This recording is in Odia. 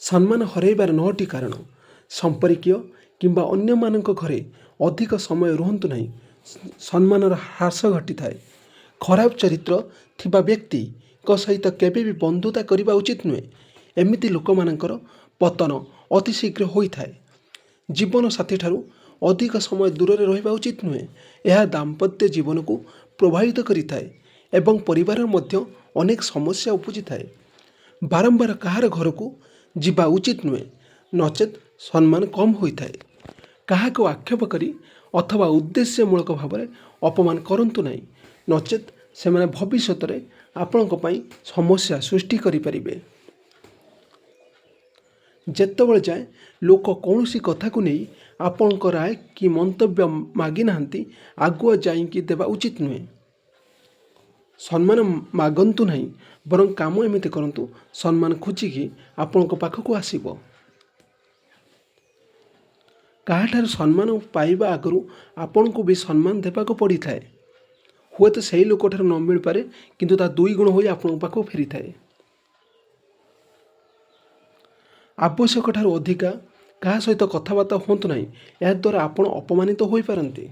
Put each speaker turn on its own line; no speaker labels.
ସମ୍ମାନ ହରାଇବାର ନଅଟି କାରଣ। ସମ୍ପର୍କୀୟ କିମ୍ବା ଅନ୍ୟମାନଙ୍କ ଘରେ ଅଧିକ ସମୟ ରୁହନ୍ତୁ ନାହିଁ, ସମ୍ମାନର ହ୍ରାସ ଘଟିଥାଏ। ଖରାପ ଚରିତ୍ର ଥିବା ବ୍ୟକ୍ତିଙ୍କ ସହିତ କେବେ ବି ବନ୍ଧୁତା କରିବା ଉଚିତ ନୁହେଁ। ଏମିତି ଲୋକମାନଙ୍କର ପତନ ଅତି ଶୀଘ୍ର ହୋଇଥାଏ। ଜୀବନସାଥୀଠାରୁ ଅଧିକ ସମୟ ଦୂରରେ ରହିବା ଉଚିତ ନୁହେଁ। ଏହା ଦାମ୍ପତ୍ୟ ଜୀବନକୁ ପ୍ରଭାବିତ କରିଥାଏ ଏବଂ ପରିବାରରେ ମଧ୍ୟ ଅନେକ ସମସ୍ୟା ଉପୁଜିଥାଏ। ବାରମ୍ବାର କାହାର ଘରକୁ ଯିବା ଉଚିତ ନୁହେଁ, ନଚେତ ସମ୍ମାନ କମ୍ ହୋଇଥାଏ। କାହାକୁ ଆକ୍ଷେପ କରି ଅଥବା ଉଦ୍ଦେଶ୍ୟମୂଳକ ଭାବରେ ଅପମାନ କରନ୍ତୁ ନାହିଁ, ନଚେତ ସେମାନେ ଭବିଷ୍ୟତରେ ଆପଣଙ୍କ ପାଇଁ ସମସ୍ୟା ସୃଷ୍ଟି କରିପାରିବେ। ଯେତେବେଳ ଯାଏଁ ଲୋକ କୌଣସି କଥାକୁ ନେଇ ଆପଣଙ୍କ ରାୟ କି ମନ୍ତବ୍ୟ ମାଗିନାହାନ୍ତି, ଆଗୁଆ ଯାଇକି ଦେବା ଉଚିତ ନୁହେଁ। ସମ୍ମାନ ମାଗନ୍ତୁ ନାହିଁ, ବରଂ କାମ ଏମିତି କରନ୍ତୁ, ସମ୍ମାନ ଖୋଜିକି ଆପଣଙ୍କ ପାଖକୁ ଆସିବ। କାହାଠାରୁ ସମ୍ମାନ ପାଇବା ଆଗରୁ ଆପଣଙ୍କୁ ବି ସମ୍ମାନ ଦେବାକୁ ପଡ଼ିଥାଏ। ହୁଏତ ସେହି ଲୋକଠାରୁ ନ ମିଳିପାରେ, କିନ୍ତୁ ତାହା ଦୁଇଗୁଣ ହୋଇ ଆପଣଙ୍କ ପାଖକୁ ଫେରିଥାଏ। ଆବଶ୍ୟକଠାରୁ ଅଧିକା କାହା ସହିତ କଥାବାର୍ତ୍ତା ହୁଅନ୍ତୁ ନାହିଁ, ଏହାଦ୍ୱାରା ଆପଣ ଅପମାନିତ ହୋଇପାରନ୍ତି।